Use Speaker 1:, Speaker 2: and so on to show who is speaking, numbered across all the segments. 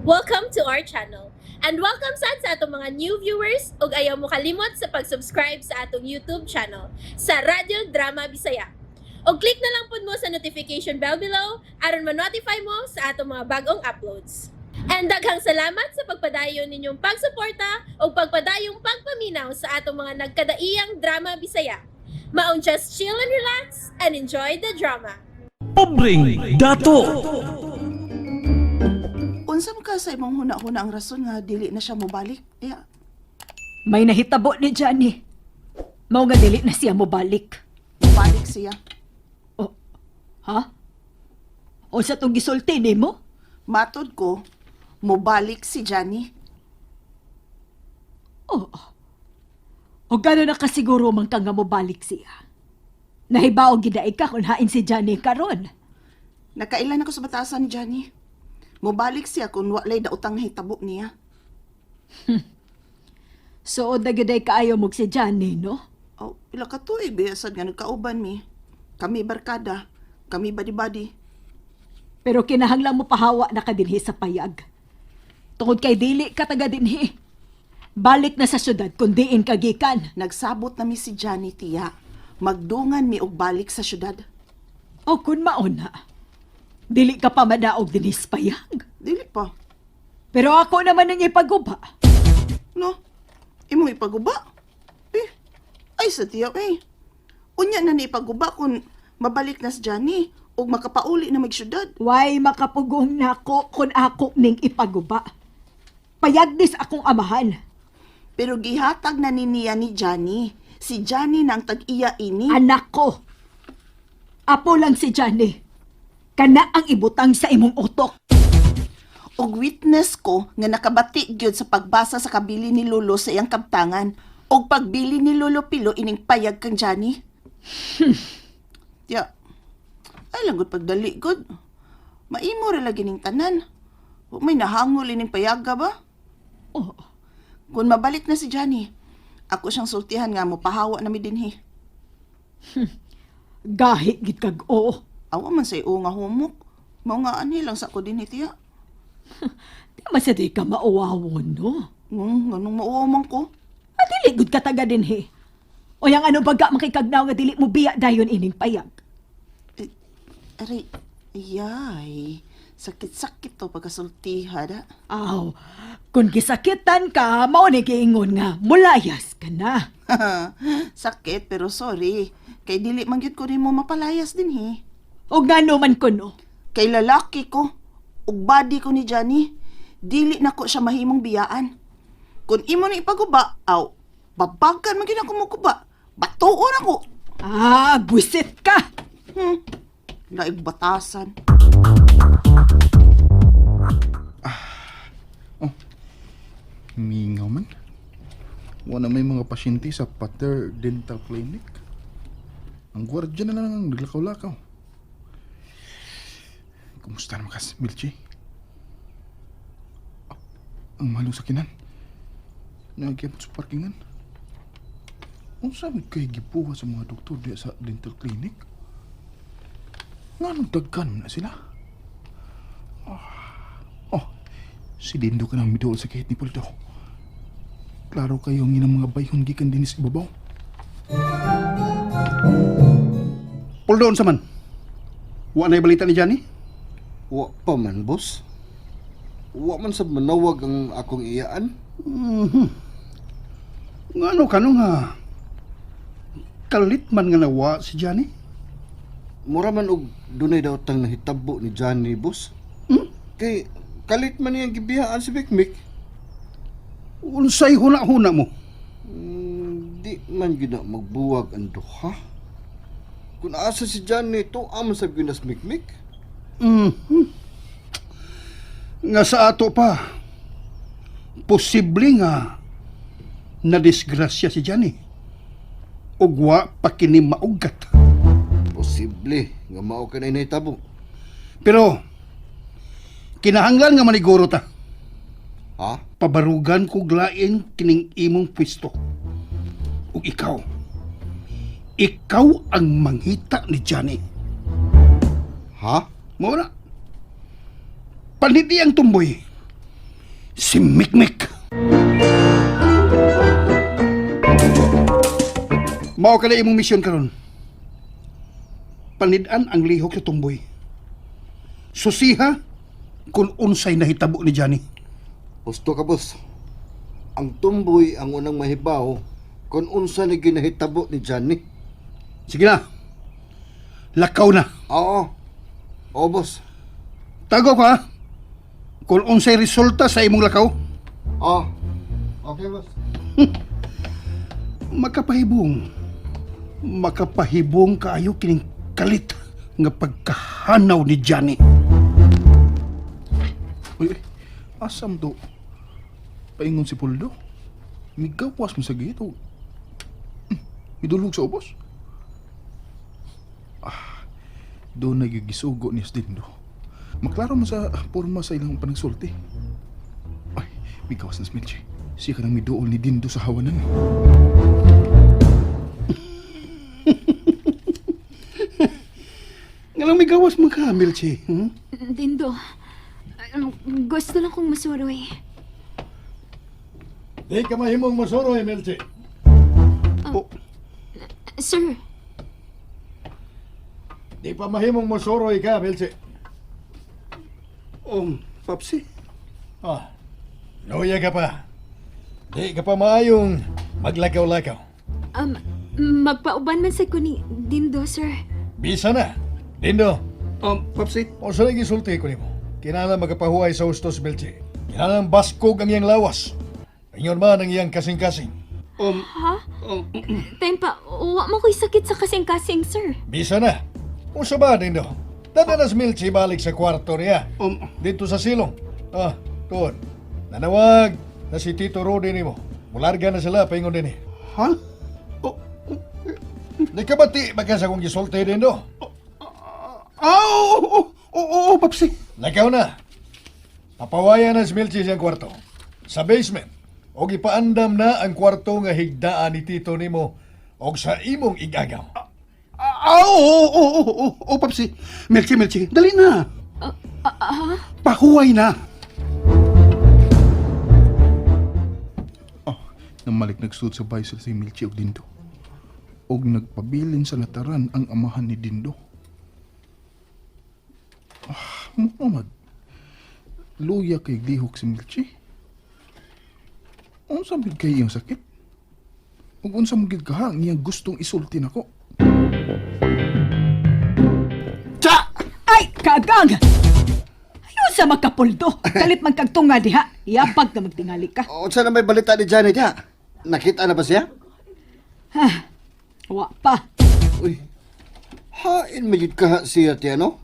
Speaker 1: Welcome to our channel. And welcome sad sa atong mga new viewers ug ayaw mo kalimot sa pag-subscribe sa atong YouTube channel sa Radyo Drama Bisaya. Og click na lang pud mo sa notification bell below aron ma-notify mo sa atong mga bagong uploads. And daghang salamat sa pagpadayon ninyong pagsuporta ug pagpadayong pagpaminaw sa atong mga nagkadaiyang drama Bisaya. Maong just chill and relax and enjoy the drama.
Speaker 2: Pobreng Dato.
Speaker 3: Unsa man ka sa imong huna-huna ang rason nga dili na siya mobalik? Iya.
Speaker 4: May nahitabo ni Johnny. Mao nga dili na siya mobalik.
Speaker 3: Mobalik siya.
Speaker 4: Oh, ha? O sa tong gisulti nimo?
Speaker 3: Matod ko, mobalik si Johnny.
Speaker 4: Oo. O gano'n na kasiguro man ka nga mobalik siya. Nahibaw gidaig ka kung hain si Johnny karon.
Speaker 3: Nakailan ako sa batasan ni Johnny. Mobalik siya kung walay daotang nahitabo niya.
Speaker 4: Suod na giday kaayo mo si Johnny, no?
Speaker 3: Oh, pila ka tuig biyasad nga nagkauban mi. Kami barkada, kami badi-badi.
Speaker 4: Pero kinahanglan mo pahawa na ka dinhi sa payag. Tungod kay dili ka taga dinhi. Balik na sa syudad kung diin ka gikan.
Speaker 3: Nagsabot na mi si Johnny, tiya. Magdungan mi og balik sa syudad.
Speaker 4: O kun mauna, dili ka pa madaog dinhi sa payag.
Speaker 3: Dili pa.
Speaker 4: Pero ako naman ang ipaguba.
Speaker 3: No? Imong ipaguba? Eh, ay sa tiya eh. Unya na ni ipaguba kung mabalik na si Johnny ug makapauli na mag syudad.
Speaker 4: Way makapugong nako kung ako ning ipaguba. Payag nis akong amahan.
Speaker 3: Pero gihatag na ni niya ni Johnny. Si Johnny na ang tag-iya ini.
Speaker 4: Anak ko. Apo lang si Johnny. Kana ang ibutang sa imong utok.
Speaker 3: Og witness ko nga nakabati gyud sa pagbasa sa kabili ni Lolo sa iyang kabtangan. Og pagbili ni Lolo Pilo ining payag kang Johnny. Tiya, ay lang gud pagdali gud. Maimo ra lagi ning tanan. Wa may nahangol ining payaga ba?
Speaker 4: Oh,
Speaker 3: Kung mabalik na si Johnny, ako siyang sultihan nga mo pahawa na mi dinhi.
Speaker 4: Gahi gid kag oo.
Speaker 3: Awa man sa iyo nga humok. Mao nga anhi lang sa ko dinhi, tiya.
Speaker 4: Di man sa di ka mauwawon, no?
Speaker 3: Nganong mauwaw man ko?
Speaker 4: Ah, dili gud ka taga dinhi. O yang ano baga makikagnaw nga dili mo biya dayon ining payag.
Speaker 3: Eh, aray, ayay. Sakit-sakit to pagkasultiha da.
Speaker 4: Aw, kung gisakitan ka, mao ni giingon nga mulayas ka na.
Speaker 3: Sakit pero sorry. Kay dili man gyud ko nimo mapalayas dinhi.
Speaker 4: O ngano man kuno.
Speaker 3: Kay lalaki ko, ug body ko ni Johnny, dili na ko siya mahimong biyaan. Kung imo ni ipaguba, aw, babagan man gyud ako moguba. Batuon ako.
Speaker 4: Ah, buisit ka.
Speaker 3: Laig batasan.
Speaker 5: Mingaw man. Wala may mga pasyente sa Pater Dental Clinic. Ang gwardiya na lang ang naglakaw-lakaw. Kumusta naman kas, Milchi? Ah, ang malong sakinan. Nagyapot sa parkingan. Ang sabi kay gibuha sa mga doktor diya sa dental clinic? Nga dagkan man na sila? Ah, oh, si Dindo ka nang miduol sa kahit ni Puldo. Klaro kayo ang inang mga bayhon gikan din sa ibabaw.
Speaker 6: Puldo, unsa man? Wa na'y balita ni Johnny?
Speaker 7: Wa pa man, boss. Wa man sa manawag ang akong iyaan.
Speaker 6: Ngano kano nga kalit man nga nawa si Johnny?
Speaker 7: Mura man og dunay daw tang nahitabo ni Johnny, boss. Kay kalit man niyang gibiyaan si Mikmik.
Speaker 6: Unsay huna-huna mo?
Speaker 7: Di man gyud na magbuwag ang duha. Kung asa si Johnny, tuwa man sa gyud na si Mikmik.
Speaker 6: Nga sa ato pa, posible nga nadisgrasya si Johnny. Ug wa pa kini maugat.
Speaker 7: Posible nga mao ka na nahitabo.
Speaker 6: Pero kinahanglan nga maniguro ta.
Speaker 7: Ha?
Speaker 6: Pabarugan ko lain kining imong pwesto. Ug ikaw, ikaw ang manghita ni Johnny.
Speaker 7: Ha?
Speaker 6: Mao na. Paniti ang tumboy. Si Mikmik. Mao ka na imong misyon karon. Panid-an ang lihok sa tumboy. Susiha kung unsay nahitabo ni Johnny.
Speaker 7: Gusto ka, boss. Ang tumboy ang unang mahibaw kung unsa ni ginahitabo ni Johnny.
Speaker 6: Sige na. Lakaw na.
Speaker 7: Oo. Oo, boss.
Speaker 6: Tago ka, ha? Kung unsay resulta sa imong lakaw,
Speaker 7: Oo. Okay, boss.
Speaker 6: makapahibong. Makapahibong kaayo kining kalit nga pagkahanaw ni Johnny.
Speaker 5: Uy, uy, asam to? Paingon si Puldo. Migawas mo sa gate o midulog sa ubos. Ah, doon nagigisugo ni Dindo. Maklaro mo sa porma sa ilang panagsulti. Ay, migawas na si Milche. Siya ka nang miduol ni Dindo sa hawanan.
Speaker 6: Ngalang may gawas man ka, Milchi.
Speaker 8: Dindo, gusto lang kong masuroy.
Speaker 9: Di ka mahimong masuroy, Melchi.
Speaker 6: Oh,
Speaker 8: Sir,
Speaker 9: Di pa mahimong masuroy ka, Melchi.
Speaker 6: oh, Papsi.
Speaker 9: Ah, luya ka pa. Di ka pa maayong maglakaw-lakaw.
Speaker 8: um, magpauban man sa ko ni Dindo, sir.
Speaker 9: Bisa na. Dindo,
Speaker 6: Papsi.
Speaker 9: o sa gisulti ko nimo. Kinahanglan magkapahuway sa husto si Melchi. Kinahanglan baskog ang iyang lawas. Ingon man ang iyang kasing-kasing.
Speaker 8: Ha? Tempa, wa mo ko'y sakit sa kasing-kasing, sir.
Speaker 9: Bisa na. Unsa ba, Dindo? Dada na si Melchi balik sa kwarto niya. Dito sa silong. Ah, tuon. Nanawag na si Tito Rudy nimo. Mularga na sila, paingon din eh.
Speaker 6: Ha? Oh,
Speaker 9: Di ka bati ba ka sa kong gisulti din do?
Speaker 6: ah, oo, oo, oo, oo, Papsi.
Speaker 9: Lakaw na. Papawayan na si Milchi siyang kwarto. Sa basement. Og ipaandam na ang kwarto nga higdaan ni Tito nimo og sa imong igagaw.
Speaker 6: Ah, oo, oo, oo, oo, oo, Papsi. Milchi, Milchi, dali na. Pahuway na.
Speaker 5: Oh, namalik nagsuot sa baysel si Milchi og Dindo. Og nagpabilin sa lataran ang amahan ni Dindo. Ah, Muhammad. Luya kay lihok si Milchi. Unsa man kay iyang sakit? Ug unsa man gid kaha ang iyang gustong isulti nako?
Speaker 6: Cha!
Speaker 4: Ay, kagang! Ayaw sa magkapuldo. Kalit man kag tunga diha. Yapag na magtingali ka.
Speaker 7: Unsa na may balita ni Johnny diha? Nakita na ba siya?
Speaker 4: Ha? Wa pa.
Speaker 7: Uy. Hain magyud ka siya tiya, no?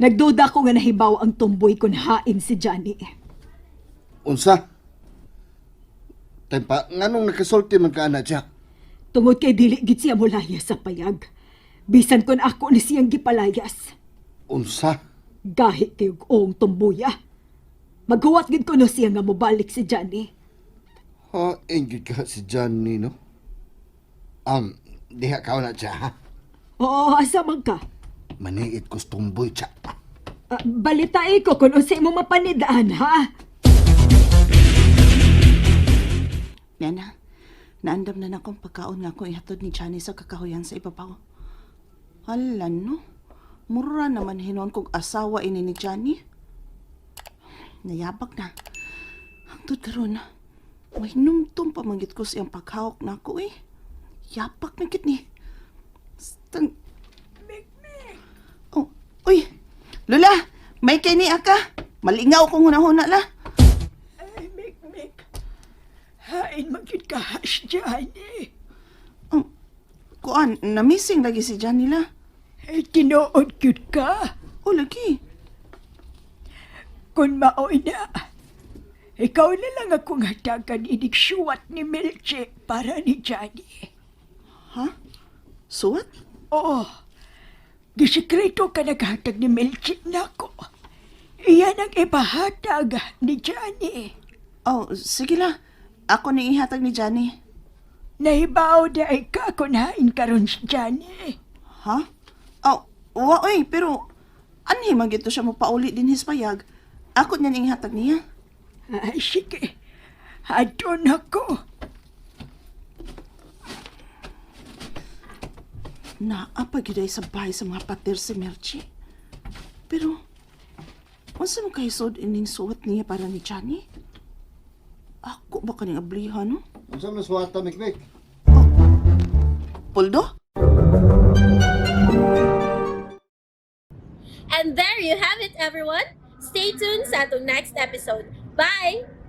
Speaker 4: Nagduda ko nga nahibaw ang tumboy kun hain si Johnny.
Speaker 7: Unsa? Tempa, nganong nakasulti man ka ana siya?
Speaker 4: Tungod kay dili gid siya mulaya sa payag. Bisan kun ako ni siyang gipalayas.
Speaker 7: Unsa?
Speaker 4: Gahi kay og oong tumbuya. Maghuwat gid kuno siya nga mobalik si Johnny.
Speaker 7: Hain gyud ka si Johnny, no? Diha ka na siya, ha?
Speaker 4: Oo, asa man ka?
Speaker 7: Maniit ko sa tumboy, siya.
Speaker 4: Ah, balitain ko kung unsay mo mapanidaan, ha?
Speaker 3: Nena, naandam na na akong pagkaon nga ako ihatod ni Johnny sa kakahuyan sa ibabaw. Hala no, mura naman hinon kog asawa ini ni Johnny. Nayabag na. Hangtod karon, mahinumtum pa manggit ko siyang paghawak na ako eh. Yapak na gid ni. Stang... Oh, uy, Lola, may kay ni aka. Malingaw kong hunahuna la.
Speaker 4: Ay, Mikmik. Hain man gyud ka si Johnny.
Speaker 3: Oh, kuan, na-missing lagi si Johnny la.
Speaker 4: Ay, tinuod gyud ka.
Speaker 3: Oh, lagi.
Speaker 4: Kung maoy na, ikaw na lang akong hatagan inig suwat ni Melche para ni Johnny.
Speaker 3: Ha? Suwat?
Speaker 4: Oo, gisikreto ka naghatag ni Melche nako. Iyan ang ipahatag ni Johnny.
Speaker 3: Oh, sige la. Ako ni ihatag ni Johnny.
Speaker 4: Nahibaw na ay ka kung hain karon si Johnny.
Speaker 3: Ha? Oh, wa oy, pero anhi man gito siya mo pauli din his payag. Ako niya ning ihatag niya.
Speaker 4: Ay, sige. Adto na ko.
Speaker 3: Naa pa gyud ay sa bahay sa mga pater si Merchi. Pero, unsa man kahisod ining suwat niya para ni Johnny? Ako ba kaning ablihan, no?
Speaker 7: Unsa man suwata, Mikmik?
Speaker 3: Poldo?
Speaker 1: And there you have it, everyone. Stay tuned sa atong next episode. Bye!